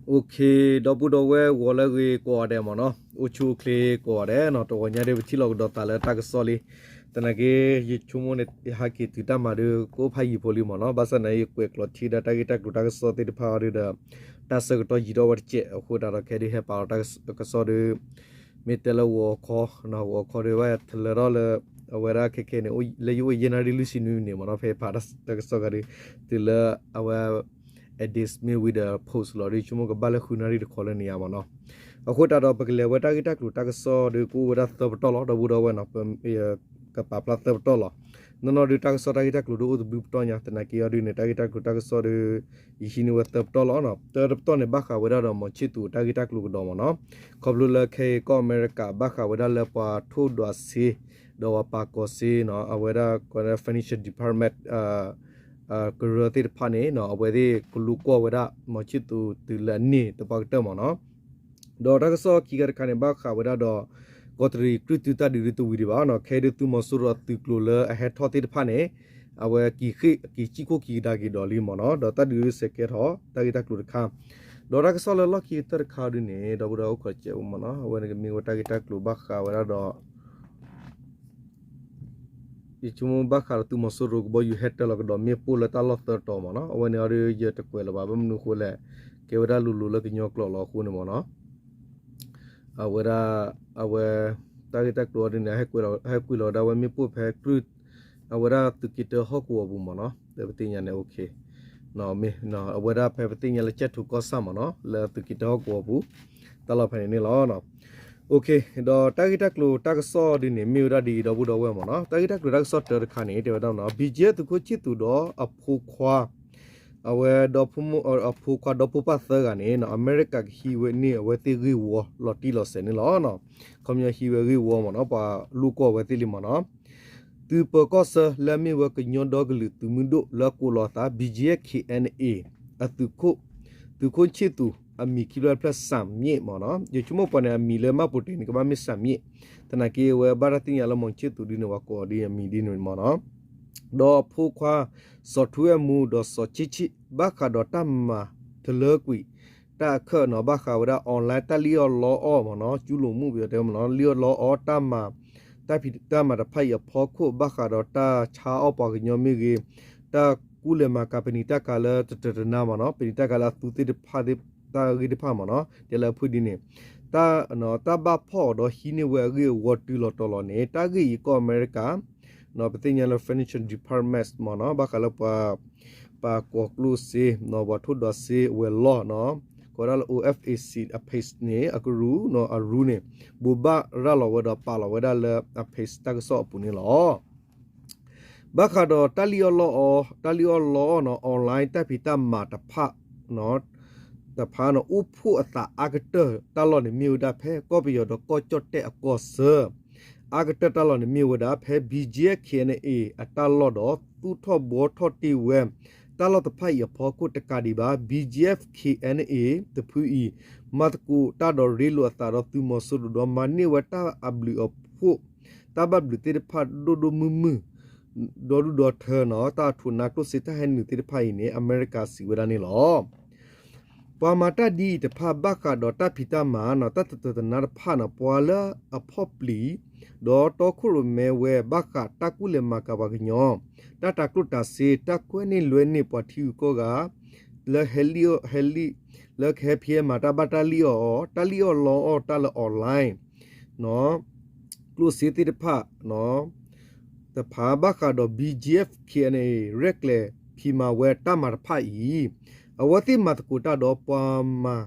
အိၣ်ခ့ ဒီပုၢ်ဒီဝဲၢ်ဂီၤလၢအဂ့ၤကိးဂၤဒဲးမ့ၢ်နီၤ, အိၣ်ဆူၣ်အိၣ်ချ့ကိးဂၤဒဲးနီၤ, တဂီၤညါဒ်ပထံၣ်လိာ်ကဒီးသးလၢတၢ်ကစီၣ်လံ. သနာ်က့ ယဆိကမိၣ်န့ၣ် ယဟဲက့ၤတုၤတၢ်မၤဒုး ကအိၣ်ဖးယံာ်ဖိလံမ့ၢ်နီၤ, ဘၣ်ဆၣ်သနာ်က့ ယကွဲးကျိးထံဒီးတၢ်ဂ့ၢ်တၢ်ကျိၤတၢ်ကစီၣ်သ့ၣ်တဖၣ်အီၤဒုးဒီး တၢ်ဆၢကတီၢ်ယံာ်ထီၣ်ဝဲတစဲးအဃိသတးဒီး ခဲဒုးဟဲပာ်လီၤတၢ်ကစီၣ်ဒုး မ့ၢ်တဲလၢဂီၤခီ, ဂီၤခီဒုးဝဲထလၢထီၣ်လၢ အဝဲဒၣ်ခဲခဲန့ၣ် လၢယအိၣ်ယဲၢ်နၣ်ရံၣ်လွံၢ်ဆံနွံမံးနံးမ့ၢ်နီၤ, ဖဲယပာ်တၢ်ကစီၣ်ခါဒုး တုၤလၢအဝဲ edit မ့ၢ်ဝံၤဒီး post လီၤဒုး ယဆိကမိၣ်ကဘၣ်လၢဃုနၣ်ရံၣ်တခီလၢန့ၣ်ဧါမ့ၢ်နီၤ. အဃိသတးဒီး ပကလဲၤဝဲတၢ်ဂ့ၢ်တၢ်ကျိၤတၢ်ကစီၣ်ဒုး ကအိၣ်ဝဲဒၣ်သၢပတီၢ်လီၤ, ဒီပုၢ်ဒီဝဲၢ်နီၤ, ကပာ်ဖျါသၢပတီၢ်လီၤ. နီၢ်နီၢ်ဒုးတၢ်ကစီၣ်တၢ်ဂ့ၢ်တၢ်ကျိၤဒုးအိၣ်တဘျုးပတီၢ်ညါ, သနာ်က့အီၤဒုးန့ၣ် တၢ်ဂ့ၢ်တၢ်ကျိၤတၢ်ကစီၣ်ဒုး ယဟံးန့ၢ်ဝဲသၢပတီၢ်လီၤ. သၢပတီၢ်န့ၣ် ဘၣ်ဃးဝဲဒၣ်ဒီး မောင်ချစ်သူ တၢ်ဂ့ၢ်တၢ်ကျိၤကဒီးမ့ၢ်နီၤ, ခီဖျိလၢခဲအံၤကီၢ်အမဲရကၤ ဘၣ်ဃးဝဲဒၣ်လၢပှၤထိၣ်ဒွးစ့ ဒီးပှၤပာ်ကီၤစ့နီၤ, အဝဲဒၣ်ကိးလၢ financial department ကရၢသ့ၣ်တဖၣ်န့ၣ်နီၤ, အဝဲသ့ၣ်ကလူကွီၢ်ဝဲဒၣ် မောင်ချစ်သူ တုၤလၢအန့ၢ်သပှၢ်ကတၢၢ်မ့ၢ်နီၤ. ဒီးတၢ်ကစီၣ်ခံခါတခါန့ၣ် ဘၣ်ဃးဝဲဒၣ်ဒီး ကီးတရံးကြုၢ်တုတၢ်ဒုးဒုးတဝံၤဒံးဘၣ်နီၤ, ခဲအံၤဒုးသုးမီၤစိရိၤအသုးကျိၤလၢအဟဲထီၣ်သ့ၣ်တဖၣ်န့ၣ် အဝဲက့ၤဃ့ၢ်က့ၤစံၣ်ခိၣ်က့ၤကဒါက့ၤဒီးလံမ့ၢ်နီၤ, ဒီးတၢ်ဒုးဒုးစဲးကဲထီၣ် တၢ်ဂ့ၢ်တၢ်ကျိၤတခါ, ဒီးတၢ်ကစီၣ်လၢလီၢ်ခံကတၢၢ်တခါဒုးန့ၣ် ဒီပုၢ်ဒီဝဲၢ်အိၣ်ခိးစဲးဖိမ့ၢ်နီၤ, အဝဲန့ၣ်ကမ့ၢ်ဝဲတၢ်ဂ့ၢ်တၢ်ကျိၤဘၣ်ဃးဝဲဒၣ်ဒီး ယဆိကမိၣ်ဘၣ်ဃးဒီးသုးမီၤစိရိၤကဘီယူၤဟဲတၢလီၤကဒီးမ့ၣ်ပိၢ်လၢတၢ်လီၢ်သၢတီၤမ့ၢ်နီၤ, အဝဲန့ၣ်အီၤဒုးယတကွဲးလၢၤဘၣ်, ဘၣ်မနုၤအဃိလဲၣ်, ကဲဝဲဒၣ်လိၤလိၤလၢကညီကျိာ်လီၤအဃိန့ၣ်မ့ၢ်နီၤ, အဝဲဒၣ် အဝဲ တၢ်ဂ့ၢ်တၢ်ကျိၤအီၤဒုးန့ၣ် ဟဲကွံာ်လီၤဝဲဒၣ်ဝဲမ့ၣ်ပိၢ်ဖဲကြုၢ် အဝဲဒၣ်သုးက့တၢဟီၣ်ကဝီၤပူၤမ့ၢ်နီၤ, လၢပသ့ၣ်ညါန့ၣ် မ့ၢ် အဝဲဒၣ်ဖဲပသ့ၣ်ညါလၢကၠဲၣ်ထူကီၢ်ဆၣ်မ့ၢ်နီၤ, လၢသုးက့တၢဟီၣ်ကဝီၤပူၤ တၢ်လီၢ်ဖဲန့ၣ်န့ၣ်လီၤ. ဒီးတၢ်ဂ့ၢ်တၢ်ကျိၤတၢ်ကစီၣ်ဒုးန့ၣ် မ့ၢ်ဝဲဒၣ်ဒ်အံၤ ဒီပုၢ်ဒီဝဲၢ်မ့ၢ်နီၤ, တၢ်ဂ့ၢ်တၢ်ကျိၤတၢ်ကစီၣ်တၢတခါန့ၣ် တဲဝဲဒၣ်မ့ၢ်နီၤ, ဘံၣ်ကဲသုးခိၣ်ဆံၣ်သူးဒီးအဖိခွါ အဝဲ အဖိခွါဒီဖိပၢ်သၢဂၤန့ၣ်နီၤ, အမဲရကၤကဟံးဝဲန့ၢ်အဝဲသ့ၣ်ဂ့ၢ်ဝီလီၤတံၢ်လီၤဆဲးန့ၣ်လီၤ. ခီပညီဟံးဝဲဂ့ၢ်ဝီမ့ၢ်နီၤ, ပှၤလိၣ်ကွီၢ်ဝဲသ့ၣ်လံမ့ၢ်နီၤ, သုးပၢၤကီၢ်ဆၢလၢအမ့ၢ်ဝဲကညီဒီကလုာ်သုးမုၢ်ဒိၣ်လၢအကိးလီၤအသး ဘံၣ်ကဲ ခ့ၣ်အဲၣ်အ့ၣ် အသုးခိၣ် သုးခိၣ်ဆံၣ်သူး အမံၤခံဖျၢၣ်ဖျၢၣ် စၣ်မံၣ်မ့ၢ်နီၤ, ယဆိကမိၣ်ပှၤန့ၣ် အမံၤလၢမၣ်ပိတ့န့ၣ် ကဘၣ်မ့ၢ်စၣ်မံၣ်, သနာ်က့ဝဲဘၣ်တၢ်သ့ၣ်ညါလၢ မောင်ချစ်သူ ဒ်န့ၣ် ပှၤကိးအီၤဒ်အမံၤဒ်န့ၣ်မ့ၢ်နီၤ, ဒီးအဖိခွါ စီၤထူအဲၣ်မူ ဒီးစီၤဆံဆံ ဘၣ်ဃးဒီးတၢ်မၤတလၢကွံာ် တၢ်အခၢးနီၤ, ဘၣ်ဃးဝဲဒၣ် online တၢ်လံၣ်အီၣ်လီအီၣ်မ့ၢ်နီၤ, ကၠူလိာ်မူပယီၤတဲမ့ၢ်နီၤ, လံၣ်အီၣ်လီအီၣ်တၢ်မၤ, တၢ်ဖံးတၢ်မၤတဖၣ်အံၤအဖီခိၣ် ဘၣ်ဃးဒီးတၢ်ဆါအီၣ်ပှၤကညီမ့ၢ်ဂ့ၤ, တၢ်ကူၣ်လဲၤမၤကၤ ပနံာ်တၢ်ကၤလၢတတၢတနါမ့ၢ်နီၤ, ပနံာ်တၢ်ကၤလၢအသူသ့ၣ်တဖၣ် တၢ်ဂ့ၢ်တဖၣ်မ့ၢ်နီၤ, တဲလၢအဖုၣ်ဒ်န့ၣ် တၢ်ဘၣ်ဖီၣ်အီၤဒီးဟံးန့ၢ်ဝဲအဂ့ၢ်အဝီတုၤလီၤတီၤလီၤန့ၣ် တၢ်ဂ့ၢ်အံၤကီၢ်အမဲရကၤ ပသ့ၣ်ညါလၢ financial department မ့ၢ်နီၤ, ဘၣ်ဃးလၢပှၤ ပာ်ကီၤကျိၣ်စ့ ပှၤထိၣ်ဒွးစ့ဝဲၤလီၢ်နီၤ, ကိးဝဲဒၣ်လၢ အိၣ် အိၣ် အ့ၣ် အ့ၣ် အ page န့ၣ် အကရူၢ်နီၤ, အရူၢ်န့ၣ် ဘိးဘၣ်ရၤလီၤဝဲဒီးပာ်လီၤဝဲဒၣ်လၢအ page တၢ်ကစီၣ်အပူၤန့ၣ်လီၤ. ဘၣ်ဃးဒီးတၢ်လံၣ်အီၣ်လီအီၣ်, တၢ်လံၣ်အီၣ်လီအီၣ်နီၤ, online တၢ်ဖံးတၢ်မၤတဖၣ် တဖၣ်န့ၣ် အိၣ်ဖှိၣ်အသးအါကတၢၢ်တၢ်လီၢ်န့ၣ် မ့ၢ်ဝဲဒၣ်ဖဲကီၢ်ပယီၤဒီးကီၢ်ကၠီၣ်တဲၣ်အကီၢ်ဆၢ, အါကတၢၢ်တၢ်လီၢ်န့ၣ် မ့ၢ်ဝဲဒၣ်ဖဲ ဘံၣ်ကဲ ခ့ၣ်အဲၣ်အ့ၣ် အတၢ်လီၢ်ဒီး သူၣ်ထီၣ်ဘှီထီၣ်တ့ၢ်ဝဲ တၢ်လီၢ်တဖၣ်အံၤအဖီခိၣ်တကးဒံးဘၣ်, ဘံၣ်ကဲ ခ့ၣ်အဲၣ်အ့ၣ် တဖုအံၤ မၤသကိးတၢ်ဒီးရ့လိာ်အသးဒီးသုးမီၤစိရိၤဒီး မၤန့ၢ်ဝဲတၢ်အဘျုးအဖှိၣ် တၢ်ဘၣ်ဘျုးသ့ၣ်တဖၣ်ဒိၣ်ဒိၣ်မုၢ်မုၢ် ဒီဒူၣ်ဒီထၢနီၤ, တၢ်အထိးနါကျိၣ်စ့တၢ်ဟဲနုာ်သ့ၣ်တဖၣ်အံၤန့ၣ် အမဲရကၤစံးဝဲဒၣ်န့ၣ်လီၤ. ပှၤမၤတၢ်ဒ်အံၤတဖၣ်ဘၣ်ဃးဒီးတၢ်ဖံးတၢ်မၤနီၤ, တၢ်တတၢတနါတဖၣ်နီၤ, ပှၤလၢအဖီၣ်ပျံၤ ဒီးတီခိၣ်ရိၣ်မဲဝဲ ဘၣ်ဃးတၢ်ကူၣ်လဲၤမၤကၤပှၤကညီ, တၢ်တၤကျိၣ်တၤစ့, တၢ်ကွဲန့ၢ်လွဲန့ၢ်ပှၤထံဂုၤကီၢ်ဂၤ လၢဟဲလံၣ်အီၣ် ဟဲလံၣ် လၢကဟဲဖံးဟဲမၤတၢ်ဘၣ်တၢ်လံၣ်အီၣ်အီၤ, တၢ်လံၣ်အီၣ်လီအီၣ်တၢ်လၢ online နီၤ, ကျိၣ်စ့သ့ၣ်တဖၣ် တဖၣ်ဘၣ်ဃးဒီး ဘံၣ်ကဲ ခ့ၣ်အဲၣ်အ့ၣ် ရဲၣ်ကျဲၤဖံးမၤဝဲတၢ်မၤတဖၣ်အံၤ, အဝဲသ့ၣ်မၤသကိးတၢ်ဒီးပှၤမၤ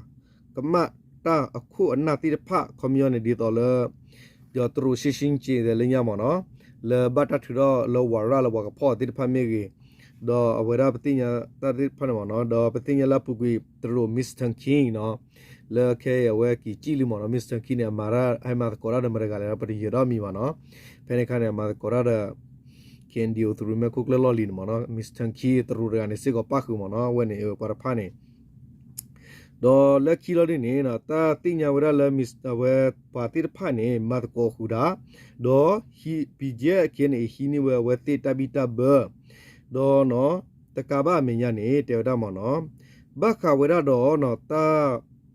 ကမၣ်တၢ်အခိၣ်အနၢ်သ့ၣ်တဖၣ် ခီပညီန့ၣ်ဒ်သိးလၢ ဒီးတရူးရှ့ရှ့က့ၤလၢညါမ့ၢ်နီၤ, လၢဘၣ်တၢ်ထုးထီၣ်လၢဝၤရၣ်လၢပှၤကဖီၣ်သ့ၣ်တဖၣ်မ့ၢ်ဂ့ၤ, ဒီးအဝဲဒၣ်ပသ့ၣ်ညါတၢ်သ့ၣ်တဖၣ်န့ၣ်မ့ၢ်နီၤ, ဒီးပသ့ၣ်ညါလၢအပူၤကွံာ် တရူး Mister King နီၤ, လၢခဲအံၤအဝဲက့ၤစံၣ်လံမ့ၢ်နီၤ, Mister King န့ၣ် အမၤတၢ် ဟဲမၤသကိးတၢ်ဒီးမတၤတဂၤလဲၣ် ပတယၢၤဒီးအမံၤဘၣ်နီၤ, ဖဲန့ၣ်အခါန့ၣ် အမၤသကိးတၢ်ဒီး KNDO သုးရူးမဲခိၣ်ကျၢၢ်လီၢ်လံၤန့ၣ်မ့ၢ်နီၤ, Mister King တရူးတဂၤန့ၣ် စ့ၢ်ကီးပၣ်ဃုာ်မ့ၢ်နီၤ, အဝဲန့ၣ်ပှၤတဖၣ်န့ၣ် ဒီးလၢခံလီၤဒ်န့ၣ် တၢ်သ့ၣ်ညါဝဲဒၣ်လၢ အဝဲပှၤသ့ၣ်တဖၣ်န့ၣ် မၤသကိးဃုာ်တၢ်, ဒီး ဘံၣ်ကဲ ခ့ၣ်အဲၣ်အ့ၣ် ဟံးန့ၢ်ဝဲအဝဲသ့ၣ်တၢ်ဘံၣ်တၢ်ဘၢ, ဒီး တကးဘၣ်အမဲာ်ညါန့ၣ် တဲဝဲဒၣ်မ့ၢ်နီၤ, ဘၣ်ဃးဝဲဒၣ်ဒီး တၢ်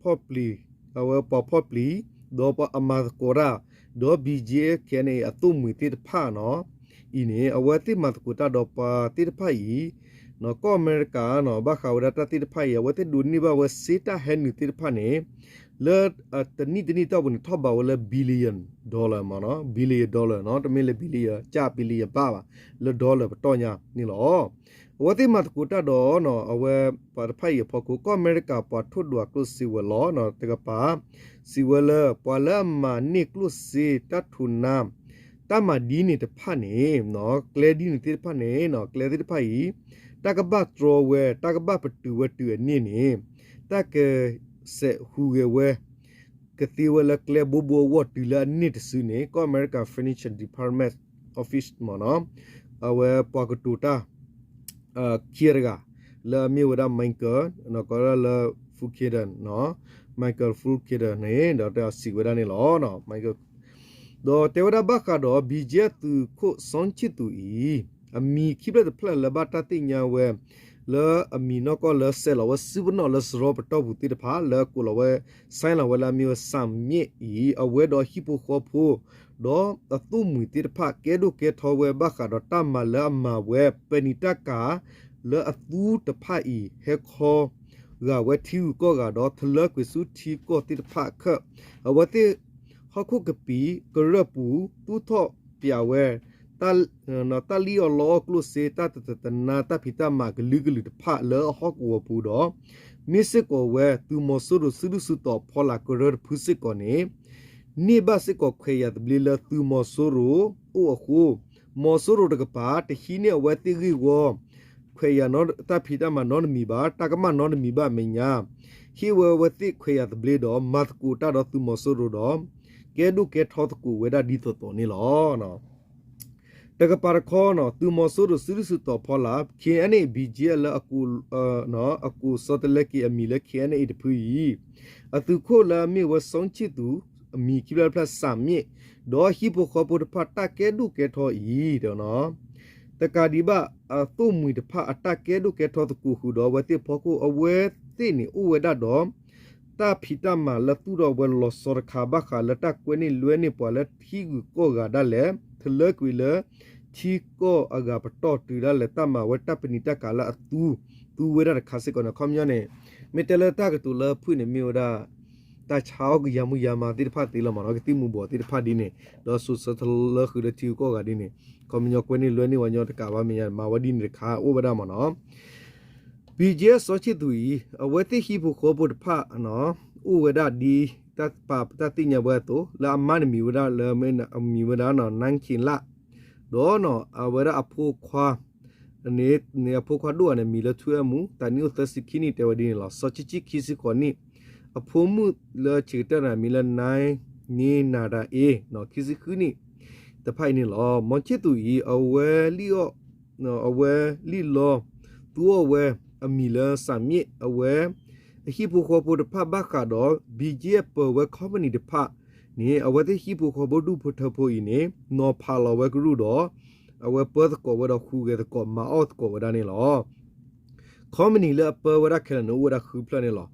ဖီၣ်ပျံၤ, အဝဲပှၤဖီၣ်ပျံၤ, ဒီးပှၤအမၤသကိးတၢ်, ဒီး ဘီကၠ့အ့ ခဲအံၤန့ၣ် အသိၣ်မှံၤသ့ၣ်တဖၣ်နီၤ, အံၤန့ၣ် အဝဲသ့ၣ်မၤသကိးတၢ်ဒီးပှၤသ့ၣ်တဖၣ်အံၤ, ကီၢ်အမဲရကၤနီၤ ဘၣ်ဃးဝဲဒၣ်တၢ်သ့ၣ်တဖၣ်အံၤ အဝဲသ့ၣ်ဒိးန့ၢ်ဘၣ်ဝဲစ့တၢ်ဟဲနုာ်သ့ၣ်တဖၣ်န့ၣ် လၢတနံၣ်တနံၣ်တီၢ်ပူၤန့ၣ် ထီၣ်ဘးဝဲလၢ billion dollar မ့ၢ်နီၤ, billion dollar နီၤ, တမ့ၢ်လၢ billion ကၢ် billion ဘၣ်ဘၣ်, လၢ dollar ပတီၢ်ညါန့ၣ်လီၤ. အဝဲသ့ၣ်မၤသကိးတၢ်ဒီး အဝဲပှၤတဖၣ်အံၤအဖီခိၣ် ကီၢ်အမဲရကၤပှၤထိၣ်ဒွးကျိၣ်စ့ဝဲၤလီၢ်တကပၤ စံးဝဲလၢ ပှၤလၢအမၤန့ၢ်ကျိၣ်စ့တၢ်ထူးနါ တၢ်မၤဒ်န့ၣ်တဖၣ်န့ၣ်, ကျဲဒ်န့ၣ်သ့ၣ်တဖၣ်န့ၣ် ကျဲသ့ၣ်တဖၣ်အံၤ တၢ်ကဘၣ်တြီဝဲ တၢ်ကဘၣ်ပတုာ်ဝဲတုၤအန့ၢ်န့ၣ် တၢ်ကစဲးဟူးဂဲၤဝဲ ကသ့ဝဲလၢကျဲဘိဘိအဂီၢ်တုၤလၢအန့ၢ်တစုန့ၣ် ကီၢ်အမဲရကၤ Financial Department Office မ့ၢ်နီၤ, အဝဲပှၤကတိၤတၢ် ခံဂၤတဂၤ လၢအမ့ၢ်ဝဲဒၣ် Michael ကိးဝဲဒၣ်လၢ Fulcaden, Michael Fulcaden န့ၣ် ဒီးစံးဝဲဒၣ်န့ၣ်လီၤ. ဒီးတဲဝဲဒၣ်ဘၣ်ဃးဒီး ဘီကၠ့အ့ သုးခိၣ်စီဆံၣ်သူးအံၤ အမံၤခံဖျၢၣ်တဖျၢၣ်လၢဘၣ်တၢ်သ့ၣ်ညါဝဲ လၢအမံၤနီၢ်ကီၢ်လၢစဲးလီၤဝဲစုပနီၣ်လၢစရီပတီၢ်ပူၤသ့ၣ်တဖၣ် လၢကိးလီၤဝဲ sign လီၤဝဲလၢအမ့ၢ်ဝဲ စၣ်မၠ့ၣ်အံၤ အဝဲဒီးဟံၣ်ဖိဃီဖိ ဒီးအသိၣ်မှံၤသ့ၣ်တဖၣ် ကဲဒိၣ်ကဲထီဝဲဘၣ်ဃးဒီးတၢ်မၤလၢအမၤဝဲ ပနံာ်တၢ်ကၤ လၢအသူတဖၣ်အံၤ ဟဲခီဂာ်ဝဲထံဂုၤကီၢ်ဂၤဒီး ထလၢကွံာ်ဆူထံကီၢ်သ့ၣ်တဖၣ်အခၢၣ် အဝဲသ့ၣ်ဟီၣ်ခိၣ်ကပံာ်ကရၢၢ်ပူၤ သူၣ်ထီၣ်ပျးဝဲ တၢ်လံၣ်အီၣ်လီအီၣ်ကျိၣ်စ့ တၢ်တတနါ တၢ်ဖံးတၢ်မၤကလုာ်ကလုာ်တဖၣ်လၢအဟီၣ်ကဝီၤပူၤဒီး မ့ၢ်စ့ၢ်ကီးဝဲသုးမီၤစိရိၤစုဒုၣ်စုတီၤဖီလာ်ကရၢတဖုစ့ၢ်ကီးန့ၣ် န့ၢ်ဘၣ်စ့ၢ်ကီးခွဲးယာ်သဘျ့လၢသုးမီၤစိရိၤအိၣ်အဃိ မီၤစိရိၤတကပၤ တဟံးန့ၢ်အဝဲသ့ၣ်ဂ့ၢ်ဝီ ခွဲးယာ်တၢ်ဖံးတၢ်မၤနီတမံၤဘၣ် တၢ်ကမၣ်နီတမံၤဘၣ်အမဲာ်ညါ ဟ့ၣ်ဝဲအဝဲသ့ၣ်ခွဲးယာ်သဘျ့ဒီး မၤသကိးတၢ်ဒီးသုးမီၤစိရိၤဒီး ကဲဒိၣ်ကဲထီသကိးဝဲဒၣ်ဒ်သိးသိးန့ၣ်လီၤ. တကပၤတခီ သုးမီၤစိရိၤစုဒုၣ်စုတီၤဖီလာ် ခဲအံၤန့ၣ် ဘီကၠ့အ့ လၢ အကိးစီၤတလဲက့ၤအမံၤလၢ ခဲအံၤန့ၣ် တဖုအံၤ အသုးခိၣ်လၢအမ့ၢ်ဝဲစီဆံၣ်သူး အမံၤခံဖျၢၣ်တဖျၢၣ် စၣ်မၠ့ၣ် ဒီးဟံၣ်ဖိဃီဖိတဖၣ်တၢ်ကဲဒိၣ်ကဲထီအံၤ တကးဒံးဘၣ် အသိၣ်မှံၤတဖၣ်အတၢ်ကဲဒိၣ်ကဲထီသကိးဃုာ်ဒီးအဝဲသ့ၣ်အဖီခိၣ် အဝဲသ့ၣ်န့ၣ်အိၣ်ဝဲဒၣ်ဒီး တၢ်ဖံးတၢ်မၤလၢသူၣ်ထီၣ်ဝဲလီၤဆီတခါ ဘၣ်ဃးလၢတၢ်ကွဲန့ၢ်လွဲန့ၢ်ပှၤလၢထံဂုၤကီၢ်ဂၤဒၣ်လဲာ် ထလၢကွံာ်လၢ ထံကီၢ်အဂၤပတီၢ်တုၤဒၣ်လဲာ် တၢ်မၤဝဲတၢ်ပနံာ်တၢ်ကၤလၢအသူ သူဝဲဒၣ်တခါစ့ၢ်ကီးန့ၣ် ခီပညီန့ၣ် မ့ၢ်တဲလၢတၢ်ကတိၤလၢအဖုၣ်န့ၣ်မ့ၢ်ဝဲဒၣ် တၢ်ဆါအီၣ်ကယၤမူယၤမးသ့ၣ်တဖၣ်သ့လီၤမးနီၤ ကသံၣ်မူၤဘှီးသ့ၣ်တဖၣ်ဒ်န့ၣ် ဒီးစိၤဆၢထလၢဃုာ်လၢထံဂုၤကီၢ်ဂၤဒ်န့ၣ် ခီပညီကွဲန့ၢ်လွဲန့ၢ်ဝဲညီတကးဘၣ်မဲာ်ညါ မၤဝဲဒ်န့ၣ်တခါအိၣ်ဝဲဒၣ်မးနီၤ ဘီကၠ့အ့ စီဆံၣ်သူးအံၤ အဝဲသ့ၣ်ဟံၣ်ဖိဃီဖိတဖၣ် အိၣ်ဝဲဒၣ်ဒ်တၢ်ပာ်တၢ်သ့ၣ်ညါဝဲအသိး လၢအမါန့ၣ်မံၤဝဲဒၣ်လၢ မံၤဝဲဒၣ် နၢ်ခ့ၤလၣ် ဒီးအဝဲဒၣ်အဖိခွါ န့ၣ် အဖိခွါဒိၣ်ဂၤန့ၣ် မံၤလၢထူအဲၣ်မူ သးနံၣ်အိၣ်သၢဆံခံနံၣ် တဲဝဲဒ်န့ၣ်လီၤ. စီၤဆံဆံၣ် ခံဆံဃိးနံၣ် အဖိမုၣ်လၢဆံးကတၢၢ်န့ၣ် မံၤလၢ နါန့နၤဒၤအ့ ခံဆံဃုနံၣ် တဖၣ်အံၤန့ၣ်လီၤ. မီၤဆံၣ်သူးအံၤ အဝဲလံၣ်အီၣ် အဝဲလံၣ်လီ သူအီၣ်ဝဲ အမံၤလၢစၣ်မၠ့ၣ် အဝဲ အဟံၣ်ဖိဃီဖိတဖၣ်ဘၣ်ဃးဒီး ဘီကၠ့အ့ ပၢၤဝဲ company တဖၣ်န့ၣ် အဝဲသ့ၣ်ဟံၣ်ဖိဃီဖိဒူၣ်ဖိထၢဖိအံၤန့ၣ် နီၤဖးလီၤဝဲကရူၢ်ဒီး အဝဲပၢသကိးဝဲဒီးဃုဂဲၤသကိး မၤအီၣ်သကိးဝဲဒၣ်န့ၣ်လီၤ. company လၢအပၢဝဲဒၣ်ခဲလၢာ်န့ၣ် အိၣ်ဝဲဒၣ်ဃုဖျၢၣ်န့ၣ်လီၤ.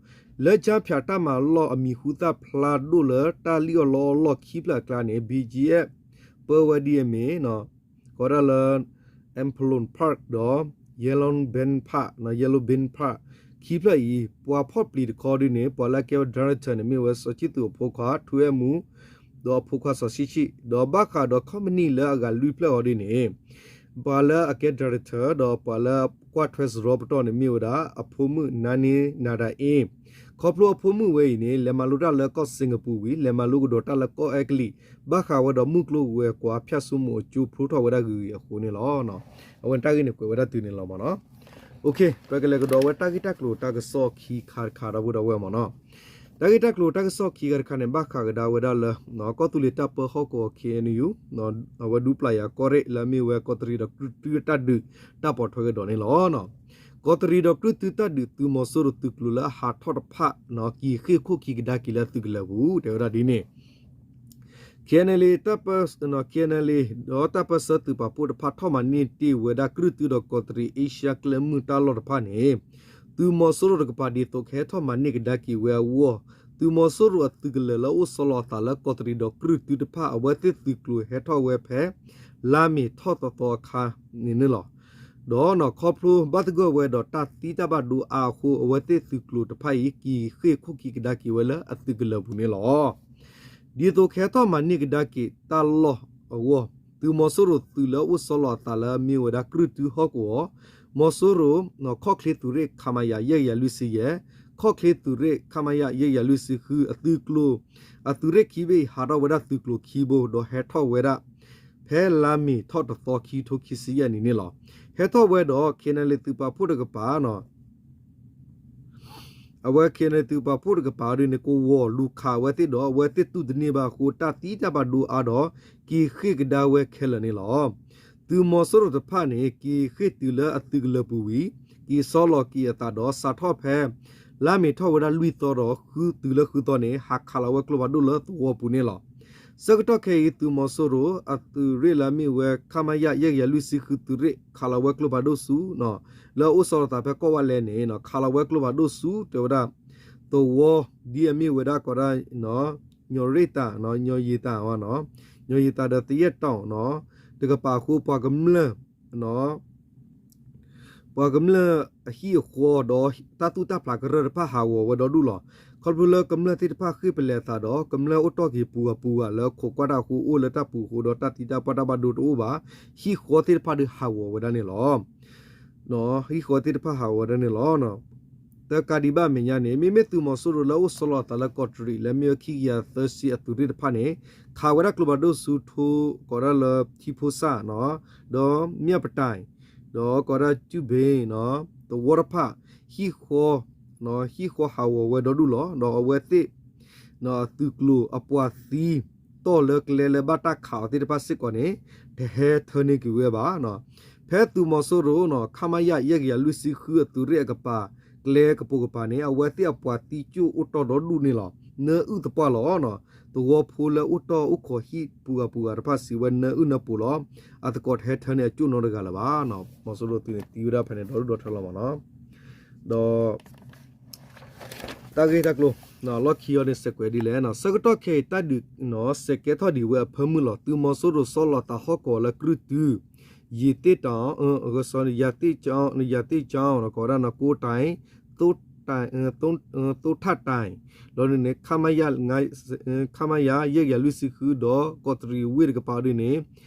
လၢကၠါဖၠးတၢ်မၤလီၢ်အမံၤဟူသၣ်ဖျါဒိၣ်လၢတၢ်လံၣ်အီၣ်လီအီၣ်လီၢ်ခံဖျၢၣ်အကျါန့ၣ် ဘီကၠ့အ့ ပၢဝဲဒ်အမ့ၢ် ကိးဝဲဒၣ်လၢ Ampolon Park ဒီး Yellow Bean Park, Yellow Bean Park ခံဖျၢၣ်အံၤ ပှၤဖီၣ်ပျံၤတခီဒ်န့ၣ် ပှၤလၢအကဲဝဲ director န့ၣ် မ့ၢ်ဝဲစီၤဆံၣ်သူးအဖိခွါ ထူအဲၣ်မူ ဒီးအဖိခွါစီၤဆံဆံၣ် ဒီးဘၣ်ဃးဒီး company လၢအဂၤလွံၢ်ဖျၢၣ်အီၤဒ်န့ၣ် ပှၤလၢအကဲ director ဒီးပှၤလၢကွၢ်ထွဲစရီပတီၢ်န့ၣ် မ့ၢ်ဝဲဒၣ်အဖိမုၣ် နါန့နၤဒၤအ့ ခီဖျိအဖိမုၣ်ဝဲအံၤန့ၣ် လဲၤမၤလိတၢ်လၢကီၢ်စ့ၣ်ကပူၤဝံၤ လဲၤမၤလိကဒီးတၢ်လၢကီၢ်အဲကလံး ဘၣ်ဃးဝဲဒီးမုၢ်ကျိၤဝဲၤကွာ် ဖၠၣ်စိမိၤအကၠိဖျိထီၣ်ဝဲဒၣ်ဂ့ၤဂ့ၤအဃိန့ၣ်လီၤ. အဝဲတၢ်ဂ့ၢ်န့ၣ်ကွဲးဝဲဒၣ်တုၤန့ၣ်လီၤမးနီၤ. ပကလဲၤကဒီးဝဲတၢ်ဂ့ၢ်တၢ်ကျိၤတၢ်ကစီၣ်ခံခါတခါဒီပုၢ်ဒီဝဲၢ်မးနီၤ. တၢ်ဂ့ၢ်တၢ်ကျိၤတၢ်ကစီၣ်ခံခါတခါန့ၣ် ဘၣ်ဃးကဒါဝဲဒၣ်လၢ ကီၢ်သူလ့ၤတၢ်ပၢဟီၣ်ကဝီၤ ခ့ၣ်အဲၣ်ယူၣ် အဝဲဒူပျၢ်ယၤကီၢ်ရ့ၣ်လၢအမ့ၢ်ဝဲ ကီးတရံးဒီးကြုၢ်တုတၢ်ဒုး တၢ်ပိာ်ထွဲကဒီးန့ၣ်လီၤ. ကီးတရံးဒီးကြုၢ်တုတၢ်ဒုး သုးမီၤစိရိၤသုးကျိၤလၢအဟးထီၣ်တဖၣ် က့ၤဃ့ၢ်ခိၣ်ခံကဒါက့ၤလၢသုးကလၢၤပူၤ တဲဝဲဒၣ်ဒ်န့ၣ် ခ့ၣ်အဲၣ်ယူၣ် ခ့ၣ်အဲၣ်ယူၣ် ဒီးတၢ်ပၢဆှၢသုးပာ်ဖှိၣ်တဖၣ်ထီၣ်မၤန့ၢ်တ့ၢ်ဝဲဒၣ်ကြုၢ်တုဒီးကီးတရံးအ့ရှါကျဲမုၢ်တၢ်လီၢ်တဖၣ်န့ၣ် သုးမီၤစိရိၤတကပၤဒ်သိးကဟဲထီၣ်မၤန့ၢ်ကဒါက့ၤဝဲအဂီၢ်, သုးမီၤစိရိၤအသုးကလၢၤလၢအိၣ်ဆီလီၤအသးလၢကီးတရံးဒီးကြုၢ်တုတဖၣ် အဝဲသ့ၣ်သုးကျိၤဟဲထီၣ်ဝဲဖဲ လါမ့ၤထီၣ်သီသီအခါန့ၣ်န့ၣ်လီၤ. ဒီးခီဖျိဘၣ်သဂၢၢ်ဝဲဒီးတၢ်သံတၢ်ဘၣ်ဒိအါအဃိ အဝဲသ့ၣ်သုးကျိၤတဖၣ်အံၤ က့ၤဃ့ၢ်ခိၣ်ခံကဒါက့ၤဝဲလၢအသုးကလၢၤပူၤန့ၣ်လီၤ. ဒ်သိးကဟဲထီၣ်မၤန့ၢ်ကဒါက့ၤတၢ်လီၢ်အဂီၢ်, သုးမီၤစိရိၤသုးလၢအိၣ်ဆီလီၤအသးလၢမ့ၢ်ဝဲဒၣ်ကြုၢ်တုဟီၣ်ကဝီၤ, မီၤစိရိၤ ခီၣ်ချ့သုးရ့ၣ် ခမရ ယဲၢ်ကယၤလွံၢ်ဆံယဲၢ်, ခီၣ်ချ့သုးရ့ၣ် ခမရ ယဲၢ်ကယၤလွံၢ်ဆံဃု အသုးကျိၤ, အသုးရ့ၣ်ခံဘ့ၣ်အံၤ ဟးထီၣ်ဝဲဒၣ်သုးကျိၤခံဘိ ဒီးဟဲထီၣ်ဝဲဒၣ် ဖဲလါမ့ၤထီၣ်တသီခံကထိခံဆံယဲၢ်နံၣ်န့ၣ်လီၤ. ဟဲထီၣ်ဝဲဒီး ခ့ၣ်အဲၣ်ယူၣ်လ့ၣ်သုးပာ်ဖှိၣ်တကပၤ အဝဲ ခ့ၣ်အဲၣ်ယူၣ်လ့ၣ်သုးပာ်ဖှိၣ်တကပၤဒ်န့ၣ် ကဝီၤလူၤခးဝဲသ့ၣ်ဒီး အဝဲသ့ၣ်တူၢ်တန့ၢ်ဘၣ်အဃိ တၢ်သံတၢ်ဘၣ်ဒိအါဒီး က့ၤဃ့ၢ်ကဒါဝဲခဲလၢာ်န့ၣ်လီၤ. သုးမီၤစိရိၤတဖၣ်န့ၣ် က့ၤဃ့ၢ်တုၤလၢအသုးကလၢၤပူၤဝံၤ က့ၤဆီလီၤက့ၤအသးဒီး စးထီၣ်ဖဲ လါမ့ၤထီၣ်ဝဲဒၣ်လွံၢ်သီဒီး ဃုတုၤလၢဃုသီန့ၣ် ဟးခးလီၤဝဲကျိဖးဒိၣ်လၢသဝီပူၤန့ၣ်လီၤ. ဆၢကတီၢ်ခဲအံၤ သုးမီၤစိရိၤ အသုးရ့ၣ်လၢအမ့ၢ်ဝဲ ခမရ ယဲၢ်ကယၤလွံၢ်ဆံဃုသုးရ့ၣ် ခးလီၤဝဲကျိဖးဒိၣ်ဆူ လၢအအိၣ်ဆီလီၤသးဖဲကီၢ်ဝါလဲန့ၣ် ခးလီၤဝဲကျိဖးဒိၣ်ဆူ တဲဝဲဒၣ် သဝီ ဒ်အမ့ၢ်ဝဲဒၣ်ကီးဒၣ် ညီရ့ၣ်တၢ် ညီရ့ၣ်တၢ် ညီရ့ၣ်တၢ်ဒီးသယဲၢ်တီၢ် တကပၤအဃိ ပှၤကမျၢၢ် ပှၤကမျၢၢ်အဟံၣ်အဃီဒီးတၢ်သူၣ်တၢ်ဖျးကရၢၢ်တဖၣ်ဟးဂီၤဝဲဒီဒူၣ်လီၤ. ခီဖျိလၢကမျၢၢ်သ့ၣ်တဖၣ်ဃ့ၢ်ပလဲၤအသးဒီး ကမျၢၢ်အိၣ်တီၢ်က့ၤပူၤဂၤပူၤဂၤလၢခိးကွၢ်တၢ်အဃိ အိၣ်လၢတၢ်ပူၤအဃိဒီးတၢ်သံတၢ်ပှၢ်တၢ်ဘၣ်ဒိတအိၣ်ဘၣ်. ဟံၣ်ဃီသ့ၣ်တဖၣ်ဒီးဟးဂီၤဝဲဒၣ်န့ၣ်လီၤ. ဟံၣ်ဃီသ့ၣ်တဖၣ်ဟးဂီၤဝဲဒၣ်န့ၣ်လီၤ. တကးဒံးဘၣ်အမဲာ်ညါန့ၣ် မ့မ့ၢ်သုးမီၤစိရိၤလၢအိၣ်ဆီလီၤအသးလၢကီးတရံး လၢမ့ၢ်ဝဲခံကယၤသၢဆံအသုးရ့ၣ်တဖၣ်န့ၣ် ခးဝဲဒၣ်ကျိဖးဒိၣ်ဆူထိ ကီးဒၣ်လၢထံဖိစၣ် ဒီးမၠၣ်ပတၢ် ဒီးကီးဒၣ်ကၠူၣ်ဘ့ သဝီတဖၣ် ဟံၣ်ဃီ ဟံၣ်ဃီဟးဂီၤဝဲဒီဒူၣ်လီၤ. ဒီးအဝဲသ့ၣ် သုးကျိၤအပှၤသံ တီၢ်လၢကျဲလၢဘၣ်တၢ်ခးအီၤသ့ၣ်တဖၣ်စ့ၢ်ကီးန့ၣ် တဟဲထၢန့ၢ်က့ၤဝဲဘၣ်. ဖဲသုးမီၤစိရိၤ ခမရ ယဲၢ်ကယၤလွံၢ်ဆံဃုအသုးရ့ၣ်အကပၤ ကျဲကပိာ်ကပၤန့ၣ် အဝဲသ့ၣ်အပှၤသံကၠိၣ်အိၣ်တီၢ်ဒီဒူၣ်န့ၣ်လီၤ. နၢအုၣ်သပှၢ်လီၤ. သဝီဖိလၢအိၣ်တီၢ်အိၣ်ခိးဟံၣ်ပူၤဂၤပူၤဂၤတဖၣ်စံးဝဲနၢအုၣ်နၢပူၤလီၤ. အသကိးတဟဲထၢန့ၢ်အကၠိၣ်နီတဂၤလၢၤဘၣ်. မီၤစိရိၤသုးန့ၣ်သံဝဲဒၣ်ဖဲန့ၣ်ဒီဒူၣ်ဒီထၢလီၤမးနီၤ. ဒီး တၢ်ဂ့ၢ်တၢ်ကျိၤ လီၢ်ခံအီၤန့ၣ် စဲးကွဲးဒ်လဲၣ်. ဆၢကတီၢ်ခဲအံၤတၢ်ဒုး စဲးကဲထီၣ်ဒံးဝဲအဖၢမုၢ်လီၤ. သုးမီၤစိရိၤဆီလီၤသးဟီၣ်ကဝီၤလၢကြုၢ်တု ယံာ်သ့ၣ်တီၤ ယံာ်သ့ၣ်ကၠီ ကီးဒၣ်နီၢ်ကိတၢ် သိ သိထၣ်တၢ် ဒီးန့ၣ် ခမရ ခမရ ယဲၢ်ကယၤလွံၢ်ဆံဃု ဒီးကီးတရံးဝ့ၢ်တကပၤဒ်န့ၣ်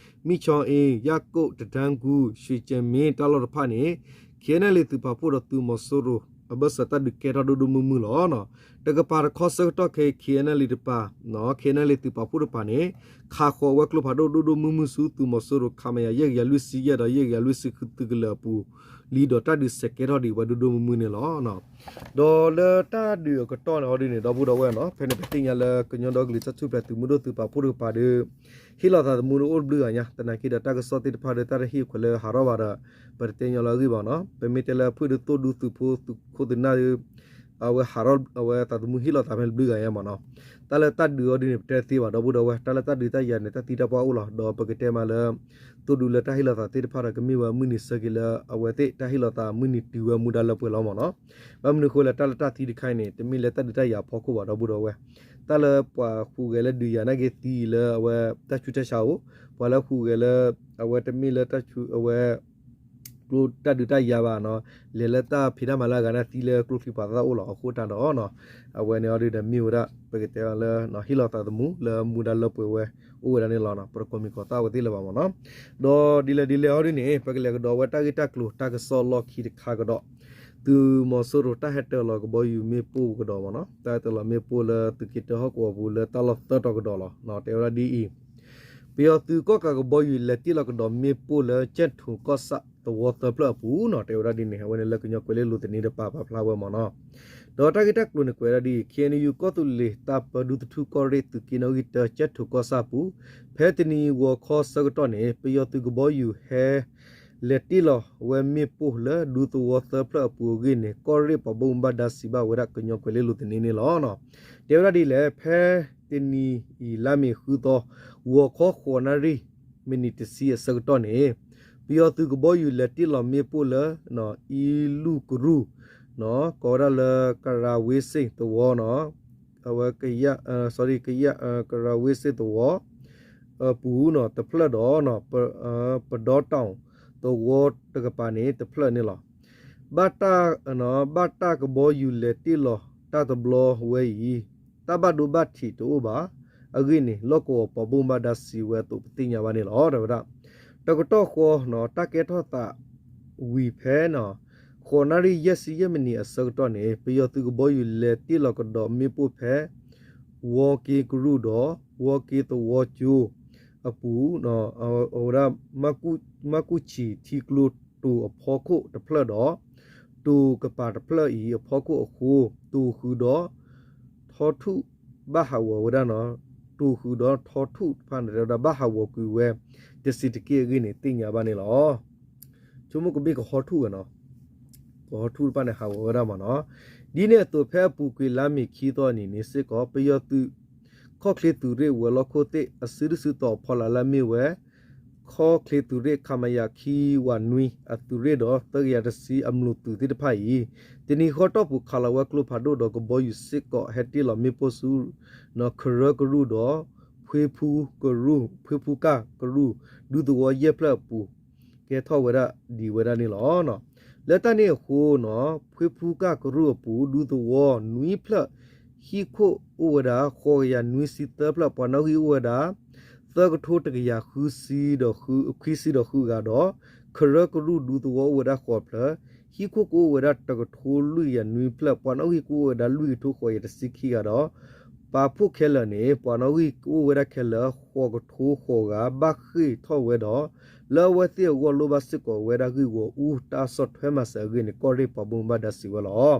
မံၣ်ဆီအ့ ယၣ်ကိၣ် တတၢ်ကူၣ် ရွှေကြယ်မင်း တၢ်လီၢ်တဖၣ်န့ၣ် ခ့ၣ်အဲၣ်ယူၣ်လ့ၣ်သုးပာ်ဖှိၣ်ဒီး သုးမီၤစိရိၤ အဘၢၣ်စၢၤတၢ်ဒုးကဲထီၣ်ဒိၣ်ဒိၣ်မုၢ်မုၢ်လီၤ. တကပၤတခီဆၢကတီၢ်ခဲအံၤ ခ့ၣ်အဲၣ်ယူၣ်လ့ၣ်တပၤ ခ့ၣ်အဲၣ်ယူၣ်လ့ၣ်သုးပာ်ဖှိၣ်တပၤန့ၣ် ခးဃီၤဝဲကျိဖးဒိၣ်ဒိၣ်ဒိၣ်မုၢ်မုၢ်ဆူ သုးမီၤစိရိၤ ခမရ ယဲၢ်ကယၤလွံၢ်ဆံယဲၢ် ဒီးယဲၢ်ကယၤလွံၢ်ဆံဃုသုးကလၢၤအပူၤလံ ဒီးတၢ်ဒုးစဲးကဲထီၣ်ဒံးဝဲဒိၣ်ဒိၣ်မုၢ်မုၢ်န့ၣ်လီၤ. ဒီးလၢတၢ်ဒုးအကတီၢ်န့ၣ်အီၤဒ်န့ၣ် ဒီပုၢ်ဒီဝဲၢ်နီၤ ဖဲန့ၣ်ပသ့ၣ်ညါလၢကညီဒီကလုာ်တၢ်ထူၣ်ဖျဲးသုးမုၢ်ဒိၣ်သုးပာ်ဖှိၣ်တကပၤဒီး ဟ့ၣ်လီၤသးသမူဒီးအိၣ်တဘျုးဂၤညါ သနာ်က့ဒီးတၢ်ကစီၣ်သ့ၣ်တဖၣ်ဒီးတၢ်တဟ့ၣ်ခွဲးလၢဟးထီၣ်ဘၣ်ဒီး ပတတဲညီလၢအဂ့ၢ်ဘၣ်နီၤ ပမ့ၢ်တဲလၢဖုၣ်ဒုးသိၣ်ဒူသုးဖိသုးခိၣ်သုးနၢ်ဒီး အဝဲဟးထီၣ် အဝဲသးသမူဟ့ၣ်လီၤသးဖဲန့ၣ်တဘျုးဂၤညါမးနီၤ တၢ်လၢတၢ်ဒုးအီၤဒ်န့ၣ် ပတဲသ့ဘၣ်ဒီပုၢ်ဒီဝဲၢ် တၢ်လၢတၢ်ဒုးတၢ်ယၤန့ၣ် တၢ်သံတၢ်ပှၢ်အိၣ်လီၤ ဒီးပကတဲမးလၢ သိၣ်ဒူလၢတၢ်ဟ့ၣ်လီၤသးသ့ၣ်တဖၣ်ဒီး ကမ့ၢ်ဝဲမုၢ်နံၤဆၢက့ၤလၢအဝဲသ့ၣ်တၢ်ဟ့ၣ်လီၤသးမုၢ်နံၤတုၤဝဲမူဒါလၢပှဲၤလီၤမးနီၤ ဘၣ်မနုၤအဃိလဲၣ် တၢ်လၢတၢ်သံတခါအံၤန့ၣ် တမ့ၢ်လၢတၢ်ဒုးတၢ်ယၤအဖီခိၣ်ဘၣ်ဒီပုၢ်ဒီဝဲၢ် တၢ်လၢပှၤဟူးဂဲၤလၢဒုးယၤနာ်က့သံလၢအဝဲတၢ်ဆူးတၢ်ဆါအိၣ် ပှၤလၢဟူးဂဲၤလၢ အဝဲတမ့ၢ်လၢတၢ်ဆူးအဝဲ ကျိတၢ်ဒုးတၢ်ယၤဘၣ်နီၤ လဲၤလၢတၢ်ဖံးတၢ်မၤလၢအဂၤန့ၣ်သံလၢကျိချံပှၤသၣ်အိၣ်လီၤ အဃိတၢ်ဒီး အဝဲန့ၣ်အီၤဒ်ဒီးမ့ၢ်ဝဲဒၣ် ပကတဲလၢ ဟ့ၣ်လီၤသးသမူလၢမူဒါလၢပှဲၤဝဲ အိၣ်ဝဲဒၣ်န့ၣ်လီၤ ပတကိးမံၤကိးသၣ်ဝဲသ့ၣ်လၢၤဘၣ်မးနီၤ ဒီးဒ်လဲၣ်ဒ်လဲၣ်အီၤဒ်န့ၣ် ပကလဲၤကဒီးဝဲတၢ်ဂ့ၢ်တၢ်ကျိၤတၢ်ကစီၣ်လီၢ်ခံတခါကဒီး သုးမီၤစိရိၤတၢ်ဟဲတၢၤလီၤကဘီယူၤမ့ၣ်ပိၢ်ကဒီးမးနီၤ တၢ်ဟဲတၢၤလီၤမ့ၣ်ပိၢ်လၢသုးက့တၢဟီၣ်ကဝီၤပူၤလၢတၢ်လီၢ်သၢတီၤကဒီးလီၤ တဲဝဲဒၣ်ဒ်အံၤ ပယီၤသုးကီၣ်ကးကဘီယူၤလဲၤတ့ၢ်လီၤကဒီးမ့ၣ်ပိၢ်လၢကၠဲၣ်ထိၣ်ကီၢ်ဆၣ်သဝီသၢဖျၢၣ်အပူၤနီၤ တဲဝဲဒၣ်ဒ်န့ၣ် အဝဲန့ၣ်လၢကညီကွဲၤလ့လိၤသန့တပၤပာ်ဖျါဝဲမးနီၤ ဒီးတၢ်ဂ့ၢ်တၢ်ကျိၤန့ၣ်ကွဲးဒၣ်ဒ်အံၤ ခ့ၣ်အဲၣ်ယူၣ် ကီၢ်သူးလ့ၤတၢ်ပၢဒူသထူၣ်ကီၢ်ရ့ၣ်သုးက့နီၣ်ဂံၢ်တၢ ကၠဲၣ်ထိၣ်ကီၢ်ဆၣ်အပူၤ ဖဲတနံၤဂီၤခီဆၢကတီၢ်န့ၣ် ပယီၤသုးကဘီယူၤဟဲ လဲၤတ့ၢ်လီၤဝဲမ့ၣ်ပိၢ်လၢဒူသဝီသၢဖျၢၣ်အပူၤအဂ့ၢ်န့ၣ် ကီၢ်ရ့ၣ်ပှၤဘၣ်မူဘၣ်ဒါစံးဘၣ်ဝဲဒၣ်ကညီကွဲၤလ့လိၤသန့န့ၣ်လီၤ. တဲဝဲဒၣ်ဒ်လဲၣ် ဖဲတနံၤအံၤလါမ့ၤဃုသီ ဂီၤခီဃိးနၣ်ရံၣ် မံးနံးတဆံအဆၢကတီၢ်န့ၣ် ပယီၤသုးကဘီယူၤလဲၤတ့ၢ်လီၤမ့ၣ်ပိၢ်လၢ အံလူၣ်ကရူၢ် ကိးဝဲဒၣ်လၢကရၤဝ့စ့ၣ်သဝီနီၤ, အဝဲ ကရၤဝ့စ့ၣ်သဝီ အပူၤနီၤ တဖျၢၣ်ဒီး ပဒီတၢ်သဝီတကပၤန့ၣ် တဖျၢၣ်န့ၣ်လီၤ. ဘၣ်တၢ် ဘၣ်တၢ်ကဘီယူၤလဲၤတ့ၢ်လီၤတၢ်တဘျီဝဲအံၤ တၢ်ဘၣ်ဒိဘၣ်ထံးတအိၣ်ဘၣ်အဂ့ၢ်န့ၣ် လီၢ်ကဝီၤပှၤဘၣ်မူဘၣ်ဒါစံးဝဲအသိး ပသ့ၣ်ညါဘၣ်န့ၣ်လီၤ. တဲဝဲဒၣ် တကတီၢ်ဃီနီၤ တၢ်ကဲထီၣ်သးဝံၤဖဲ ဃိးနၣ်ရံၣ်ယဲၢ်ဆံယဲၢ်မံးနံးအဆၢကတီၢ်န့ၣ် ပယီၤသုးကဘီယူၤလဲၤတ့ၢ်လီၤကဒီးမ့ၣ်ပိၢ်ဖဲ ဝီက့ၤကရူၢ်ဒီး ဝီက့ၤသဝီကၠိအပူၤ အဝဲဒၣ် မၢ်ကူၣ်ဆံးထံကျိတိၤအဖီခိၣ်တဖျၢၣ်ဒီး တိၤကပၤတဖျၢၣ်အံၤအဖီခိၣ်အဃိ တိၤဃုာ်ဒီး ထီထူၣ်ဘၣ်ဟးဂီၤဝဲဒၣ်နီၤ, တိၤဃုာ်ဒီးထီထူၣ်တဖၣ်န့ၣ် တဲဝဲဒၣ်ဘၣ်ဟးဂီၤကွံာ်ဝဲ တဆံးတက့ၢ်အဂ့ၢ်န့ၣ် သ့ၣ်ညါဘၣ်န့ၣ်လီၤ. ဆိကမိၣ်ကဘ့ၣ်ကဟီထူၣ်ဝဲနီၤ, ကဟီထူၣ်တဖၣ်န့ၣ် ဟးဂီၤဝဲဒၣ်မးနီၤ. ဒ်န့ၣ်အသိး ဖဲအပူၤကွံာ်လါမ့ၤခံသီအနံၤန့ၣ်စ့ၢ်ကီး ပယီၤသုး ခီၣ်ချ့သုးရ့ၣ်ဝဲၤလီၢ်ခိၣ်သ့ၣ် အစုဒုၣ်စုတီၤအဖီလာ်လၢအမ့ၢ်ဝဲ ခီၣ်ချ့သုးရ့ၣ် ခမရ ခံဝးနွံ အသုးရ့ၣ်ဒီး သၢကယၤတဆံအမျိာ်သုးသ့ၣ်တဖၣ်အံၤ တနံၤဃီတီၢ်ပူၤခးလီၤဝဲကျိဖးဒိၣ်ဒီးကဘီယူၤစ့ၢ်ကီး ဟဲတ့ၢ်လီၤမ့ၣ်ပိၢ်ဆူ ကရၢကရူၢ်ဒီး ဖှ့ဖူကရူၢ် ဖှ့ဖူကၢ်ကရူၢ် ဒူသဝီယဲၢ်ဖျၢၣ်အပူၤ ကဲထီၣ်ဝဲဒၣ်ဒံးဝဲဒၣ်န့ၣ်လီၤ. လၢတၢ်န့ၣ်အဃိနီၤ ဖှ့ဖူကၢ်ကရူၢ်အပူၤ ဒူသဝီနွံဖျၢၣ် ဟံၣ်ခိၣ်အိၣ်ဝဲဒၣ် ဃိးကယၤနွံဆံသၢဖျၢၣ် ပှၤနီၣ်ဂံၢ်အိၣ်ဝဲဒၣ် သၢကထိတကယၤဃုဆံဒီး ခွံဆံဒီးဃုဂၤဒီး ကရၢကရူၢ်ဒူသဝီအိၣ်ဝဲဒၣ်ဃိးဖျၢၣ် ဟံၣ်ခိၣ်ကအိၣ်ဝဲဒၣ်တကထိလွံၢ်ကယၤနွံဖျၢၣ် ပှၤနီၣ်ဂံၢ်ကအိၣ်ဝဲဒၣ်လွံၢ်ကထိဃိးကယၤတဆံခံဂၤဒီး ပာ်ဖှိၣ်ခဲလၢာ်န့ၣ် ပှၤနီၣ်ဂံၢ်ကအိၣ်ဝဲဒၣ်ခဲလၢာ် ဃိးကထိဃိးဂၤ ဘၣ်ဃ့ၢ်ထီၣ်ဝဲဒီး လၢအဝဲသ့ၣ်အဂီၢ်လိၣ်ဘၣ်စ့ၢ်ကီးဝဲဒၣ်ဂ့ၢ်ဂီၢ်အူ တၢ်ဆီၣ်ထွဲမၤစၢၤအဂ့ၢ်န့ၣ် ကီၢ်ရ့ၣ်ပှၤဘၣ်မူဘၣ်ဒါစံးဝဲလီၤ.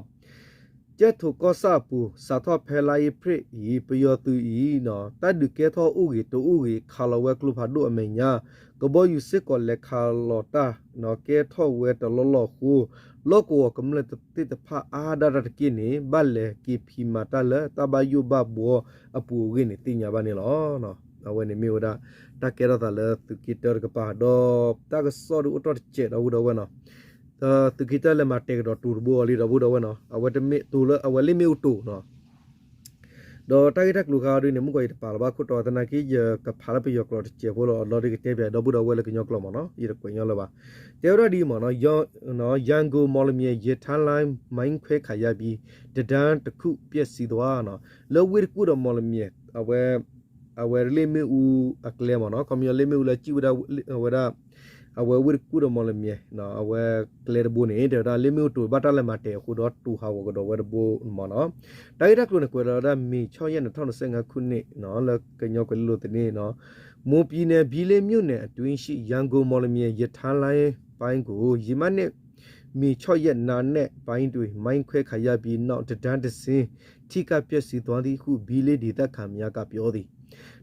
ကၠဲၣ်ထိးကီၢ်ဆၣ်အပူၤ စးထီၣ်ဖဲလါအ့ဖြ့ၣ်အံၤ ပယီၤသုးအံၤ တၢ်ဒုးကဲထီၣ်အိၣ်ဂ့ၤတအိၣ်ဂ့ၤ ခးလီၤဝဲကျိဖးဒိၣ်အမဲာ်ညါ ကဘီယူၤစ့ၢ်ကီးလဲၤခးလီၤတၢ် ကဲထီၣ်ဝဲတလီၢ်လီၢ်အဃိ လီၢ်ကဝီၤကမျၢၢ်သ့ၣ်တဖၣ်အါဒၣ်တၢ်တက့ၢ်န့ၣ် ဘၣ်လဲၤက့ၤဖံးမၤတၢ်လၢတၢ်ဘၣ်ယိၣ်ဘၣ်ဘှီအပူၤအဂ့ၢ်န့ၣ်သ့ၣ်ညါဘၣ်န့ၣ်လီၤ. အဝဲန့ၣ်မ့ၢ်ဝဲဒၣ် တၢ်ကဲထီၣ်သးလၢသုးက့တၢတကပၤ ဒီးတၢ်ကစီၣ်ဒုးအိၣ်ထီၣ်တစဲးဒီပုၢ်ဒီဝဲၢ်နီၤ သုးက့တၢလဲၤမၤတဲာ်ကဒီးတိၤတဘိအီၤလံဒီပုၢ်ဒီဝဲၢ်နီၤ အဝဲတမ့ၢ်တိၤလၢအဝဲလ့ၣ်မ့ၣ်အူတိၤနီၤ ဒီးတၢ်ဂ့ၢ်တၢ်ကျိၤခါဒ်န့ၣ် မုၢ်ကီးယတပာ်လီၤဘၣ်ခိၣ်တီသနာ်က့ ယကဖးလၢပယီၤကျိာ်တစဲးဖိလီၤ ဒီးဒ်ကတဲပၠးဒီပုၢ်ဒီဝဲၢ်လၢကညီကျိာ်မ့ၢ်နီၤ ယတကွဲးညီလၢၤဘၣ် တဲဝဲဒၣ်ဒ်အံၤမ့ၢ်နီၤ ရန်ကုန် မော်လမြိုင် ရထားလိုင်း မိုင်းခွဲခံရပြီး တံတားတစ်ခု ပျက်စီးသွား လၢဝ့ၢ်တကူၣ်ဒီးမော်လမြိုင် အဝဲ အဝဲလ့ၣ်မ့ၣ်အူအကျဲမ့ၢ်နီၤ ခီပညီလ့ၣ်မ့ၣ်အူလၢစံၣ်ဝဲဒၣ် အဝဲဒၣ် အဝဲဝ့ၢ်တကူၣ်ဒီးမော်လမြိုင် အဝဲကျဲတဘိန့ၣ် တဲဝဲဒၣ် လ့ၣ်မ့ၣ်အူတိၤဘၣ်တၢ်လဲၤမၤတဲာ်အဃိဒီးတိၤဟးဂီၤကဒီးဝဲတဘိမ့ၢ်နီၤ တၢ်ဂ့ၢ်တၢ်ကျိၤန့ၣ် ကွဲးလီၤဝဲဒၣ် မေ ခြောက်ရက် နှစ်ထောင်နှစ်ဆယ့်ငါးခုနှစ် လၢကညီကွဲးလံလိာ်သန့ မွန်ပြည်နယ် ဘီးလင်းမြို့နယ် အတွင်းရှိ ရန်ကုန် မော်လမြိုင် ရထားလိုင်းပိုင်းကို ယမနက် မေ ခြောက်ရက် နံနက်ပိုင်းတွင် မိုင်းခွဲခံရပြီး နောက် တံတားတစ်စင်း ထိခိုက်ပျက်စီးသွားသည်ဟု ဘီးလင်း ဒေသခံများက ပြောသည်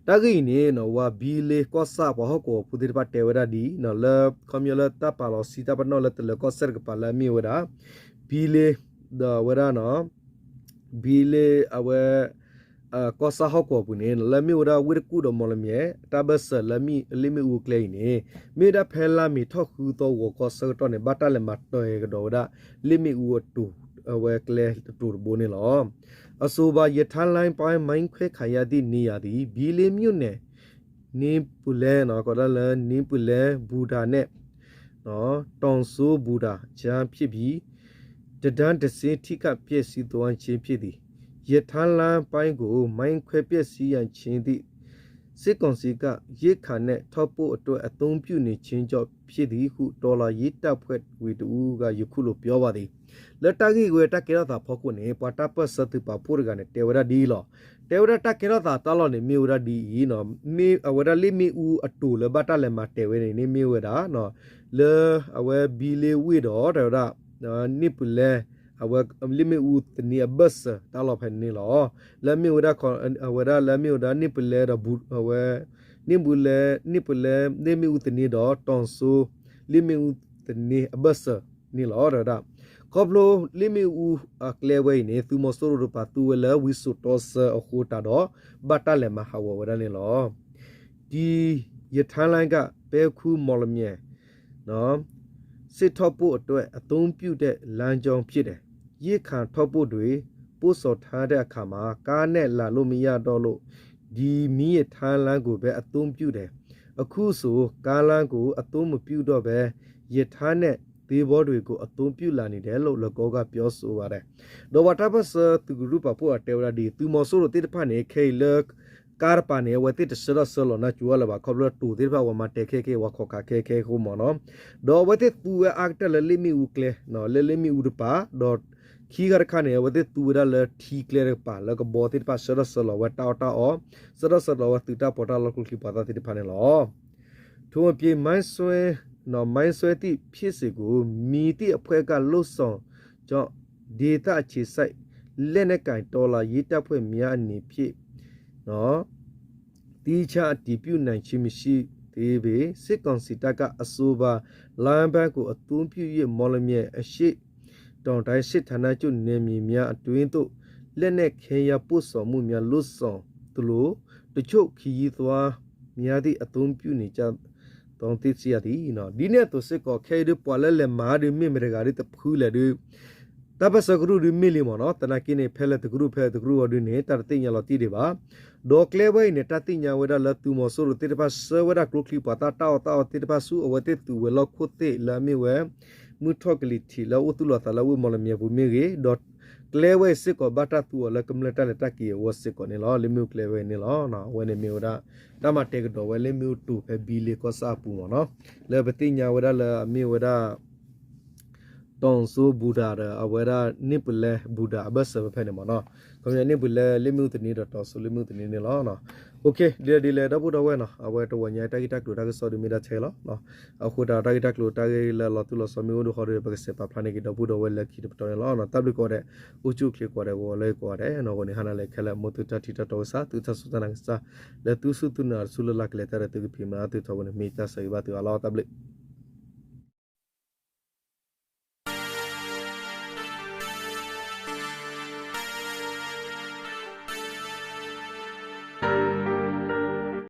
တၢ်ဂ့ၢ်အံၤန့ၣ် ဝၤဘံလ့ကီၢ်ဆၣ်ပှၤဟီၣ်ကဝီၤဖိသ့ၣ်တဖၣ်တဲဝဲဒၣ်ဒ်အံၤ လၢခီပညီလၢတၢ်ပာ်လီၤဆံတၢ်ပနီၣ်လၢတလၢၤကီၢ်စဲၣ်တကပၤလၢအမ့ၢ်ဝဲဒၣ် ဘံလ့ ဒီးအဝဲဒၣ် ဘံလ့ အဝဲ ကီၢ်ဆၣ်ဟီၣ်ကဝီၤပူၤန့ၣ် လၢမ့ၢ်ဝဲဒၣ်ဝ့ၢ်တကူၣ်ဒီးမီၢ်လမၠဲၣ် တၢ်ဘၢၣ်စၢၤလၢမ့ၢ်လ့ၣ်မ့ၣ်အူအကျဲအံၤန့ၣ် မ့ၢ်ဝဲဒၣ်ဖဲလါမ့ၤထီၣ်ဃုသီဂီၤခီဆၢကတီၢ်န့ၣ် ဘၣ်တၢ်လဲၤမၤတဲာ်ကဒီးဝဲဒၣ် လ့ၣ်မ့ၣ်အူအတိၤ အဝဲကျဲအတိၤတဘိန့ၣ်လီၤ. အဆိုပါ ရထားလိုင်းပိုင်း မိုင်းခွဲခံရသည့်နေရာသည် ဘီးလ့မြို့နယ် နင်းပူလဲ ကိးဒၣ်လၢ နင်းပူလဲ ဘူတာနဲ့ တောင်စိုးဘူတာ ကြားဖြစ်ပြီး တံတားတစ်စင်း ထိခိုက်ပျက်စီးသွားခြင်းဖြစ်သည်။ ရထားလမ်းပိုင်းကို မိုင်းခွဲဖျက်ဆီးရန်ခြင်းသည့် စစ်ကောင်စီက ရိက္ခာနဲ့ ထောက်ပို့အတွက် အသုံးပြုနေခြင်းကြောင့် ဖြစ်သည်ဟု တော်လှန်ရေးတပ်ဖွဲ့ဝင်တစ်ဦးက ယခုလို ပြောပါသည် လၢတၢ်ဂ့ၢ်ဝဲတၢ်ကဲထီၣ်သးဖီခိၣ်န့ၣ် ပှၤတၢ်ပၢၢ်ဆၢသုးပာ်ဖှိၣ်တဂၤန့ၣ် တဲဝဲဒၣ်ဒ်အံၤလီၤ. တဲဝဲဒၣ်တၢ်ကဲထီၣ်သးတၢ်လီၢ်န့ၣ် မ့ၢ်ဝဲဒၣ်ဒ်အံၤ မ့ၢ်အဝဲဒၣ်လ့ၣ်မ့ၣ်အူအတိၤလၢဘၣ်တၢ်လဲၤမၤတဲာ်ဝဲန့ၣ်န့ၣ် မ့ၢ်ဝဲဒၣ် လၢအဝဲဘံလ့ဝ့ၢ်ဒီး တဲဝဲဒၣ် နံၣ်ပူၤလဲ အဝဲလ့ၣ်မ့ၣ်အူသန့အဘၢၣ်စၢၤတၢ်လီၢ်ဖဲန့ၣ်လီၤ. လၢမ့ၢ်ဝဲဒၣ် အဝဲဒၣ်လၢမ့ၢ်ဝဲဒၣ်နံၣ်ပူၤလဲဒီး အဝဲ နံၣ်ပူၤလဲ နံၣ်ပူၤလဲ လ့ၣ်မ့ၣ်အူသန့ဒီး တောင်စိုး လ့ၣ်မ့ၣ်အူသန့အဘၢၣ်စၢၤန့ၣ်လီၤ တဲဝဲဒၣ်. ခီဖျိလ့ၣ်မ့ၣ်အူအကျဲဝဲအံၤန့ၣ် သုးမီၤစိရိၤတကပၤသူဝဲလၢဝံစိာ်တီဆၢအဃိတးဒီး ဘၣ်တၢ်လဲၤမၤဟးဂီၤဝဲဒၣ်န့ၣ်လီၤ. ဒီရထားလမ်းက ပဲခူး-မော်လမြိုင် စစ်ထောက်ပို့အတွက် အသုံးပြုတဲ့လမ်းကြောင်းဖြစ်တယ် ရိက္ခာထောက်ပို့တွေ ပို့ဆောင်ထားတဲ့အခါမှာ ကားနဲ့လာလို့မရတော့လို့ ဒီမီးရထားလမ်းကိုပဲ အသုံးပြုတယ်။ အခုဆို ကားလမ်းကို အသုံးမပြုတော့ဘဲ ရထားနဲ့သင်္ဘောတွေကို အသုံးပြုလာနေတယ်လို့ လီၢ်ကီကပြောဆိုပါတယ်. ဒီးပှၤတၢ်ပၢၢ်ဆၢသုးကရူၢ်ပာ်ဖှိၣ်အီၤတဲဝဲဒၣ်ဒ်အံၤ, သုးမီၤစိရိၤသ့ၣ်တဖၣ်န့ၣ် ခဲအံၤလၢ ကါတပၤန့ၣ် အဝဲသ့ၣ်တဆှၢထီၣ်ဆှၢလီၤနၢ်စူၤအီၤလၢၤဘၣ် ခီဖျိတိၤသ့ၣ်တဖၣ် ပှၤမၤတဲာ်ခဲခဲ ပှၤခိးခးခဲခဲအဃိမ့ၢ်နီၤ. ဒီးအဝဲသ့ၣ်သူဝဲအါကတၢၢ်လၢလ့ၣ်မ့ၣ်အူကျဲ, လၢလ့ၣ်မ့ၣ်အူတပၤ, ဒီးခံခါတခါန့ၣ် အဝဲသ့ၣ်သူဝဲဒၣ်လၢထံကျဲတကပၤ လၢကဘီသ့ၣ်တဖၣ်ဆှၢထီၣ်ဆှၢလီၤဝဲတၢ်အီၣ်တၢ်အီ, ဆှၢထီၣ်ဆှၢလီၤဝဲသုးတၢ်ပီးတၢ်လီ ကျိချံပှၤသၣ်သ့ၣ်တဖၣ်န့ၣ်လီၤ. ထိုင်ပြင် မိုင်းဆွဲ၊ နော်၊ မိုင်းဆွဲသည့်ဖြစ်စဉ်ကို မည်သည့်အဖွဲ့က လုပ်ဆောင်ကြောင်း ဒေသအခြေစိုက် လက်နက်ကိုင်တော်လှန်ရေးတပ်ဖွဲ့များအနေဖြင့် နော်၊ သီးခြားအတည်ပြုနိုင်ခြင်းမရှိသေးပေ စစ်ကောင်စီတပ်က အဆိုပါလမ်းပိုင်းကို အသုံးပြု၍ မော်လမြိုင်အရှေ့တောင်တိုင်း စစ်ဌာနချုပ်နယ်မြေများအတွင်းသို့ လက်နက်ခဲယမ်းပို့ဆောင်မှုများ လုပ်ဆောင်သလို တချို့ခရီးသွားများသည့် အသုံးပြုနေကြ သောင်းသ့ၣ်စံယၤသံနီၤ. ဒ်န့ၣ်အသိးစ့ၢ်ကီး ခဲအံၤဒုးပှၤလၢလဲၤမၤဒုးမ့ၢ်မတၤတဂၤဒုးတဖုလဲၣ်ဒုး တၢ်ပၢၢ်ဆၢကရူၢ်ဒုးမ့ၢ်လံမ့ၢ်နီၤ. သနာ်က့န့ၣ် ဖဲလဲၣ်တကရူၢ်ဖဲလဲၣ်တကရူၢ်အီၤဒုးန့ၣ် တၢ်တသ့ၣ်ညါလီၤတံၢ်ဒံးဘၣ်. ဒီးကျဲဝဲအံၤန့ၣ် တၢ်သ့ၣ်ညါဝဲဒၣ်လၢသုးမီၤစိရိၤသ့ၣ်တဖၣ် ဆှၢဝဲဒၣ်ကျိချံပှၤသၣ်တၢ်အီၣ်တၢ်အီသ့ၣ်တဖၣ်ဆူ အဝဲသ့ၣ်သုးဝဲၤလီၢ်ခိၣ်သ့ၣ်လၢအမ့ၢ်ဝဲ မုၢ်ထီၣ်ကလံၤထံး လၢအအိၣ်သူၣ်လီၤသးလၢဝ့ၢ်မီၣ်လမၠဲၣ်ပူၤမ့ၢ်ဂ့ၤ, ဒီးကျဲဝဲအံၤစ့ၢ်ကီး ဘၣ်တၢ်သူအီၤလၢကမျၢၢ်တၢ်လဲၤတၢ်က့ၤအဂီၢ်စ့ၢ်ကီးန့ၣ်လီၤ. လ့ၣ်မ့ၣ်အူကျဲဝဲအံၤန့ၣ်လီၤ. အဝဲန့ၣ်မ့ၢ်ဝဲဒၣ် တၢ်မၤတဲကဒီးဝဲလ့ၣ်မ့ၣ်အူတိၤဖဲဘံလ့ကီၢ်ဆၣ်အပူၤမ့ၢ်နီၤ. လၢပသ့ၣ်ညါဝဲဒၣ်လၢအမ့ၢ်ဝဲဒၣ် တီၤစိဘူးဒၤဒီး အဝဲဒၣ်န့ၢ်ပူၤလဲဘူးဒၤအဘၢၣ်စၢၤဖဲဖဲန့ၣ်မ့ၢ်နီၤ. ခီပညီန့ၢ်ပူၤလဲလ့ၣ်မ့ၣ်အူတနံၤဒီး တီၤစိလ့ၣ်မ့ၣ်အူတနံၤန့ၣ်လီၤ. ဒ်လဲၣ်ဒ်လဲၣ် ဒီပုၢ်ဒီဝဲၢ်နီၤ အဝဲတဝီညါတၢ်ဂ့ၢ်တၢ်ကျိၤတၢ်ကစီၣ်ဒုးမ့ၢ်ဒၣ်ထဲလီၤ. အဃိသတးဒီးတၢ်ဂ့ၢ်တၢ်ကျိၤတၢ်ဂ့ၢ်လၢလီၤသူၣ်လီၤစီမ့ၢ်အိၣ်ဒံးဃီဒီး ပကစဲးပာ်ဖျါန့ၢ်က့ၤဒီပုၢ်ဒီဝဲၢ်လၢခံတပတီၢ်န့ၣ်လီၤ. တၢ်ဘျုးကိးဂၤဒဲး အိၣ်ဆူၣ်အိၣ်ချ့ကိးဂၤဒဲး ဂီၤလၢကိးဂၤဒဲးနီၤ. အဃိန့ၣ် ဟါနၤလၢခဲလၢာ် မ်သုတၢ်ထံၣ်တၢ်တီကစၢ် သုတၢ်စူၢ်တၢ်နာ်ကစၢ် လၢသုစူၢ်သုနာ်တစူၢ်လၢ်လၢ်ကလဲၤတၢ်ဒီးသုကဖံးမၤသုထီဘိန့ၣ် မ့ၢ်တၢ်ဆၢဂ့ၤဘၣ်သုအါလီၤ. တၢ်ဘျုး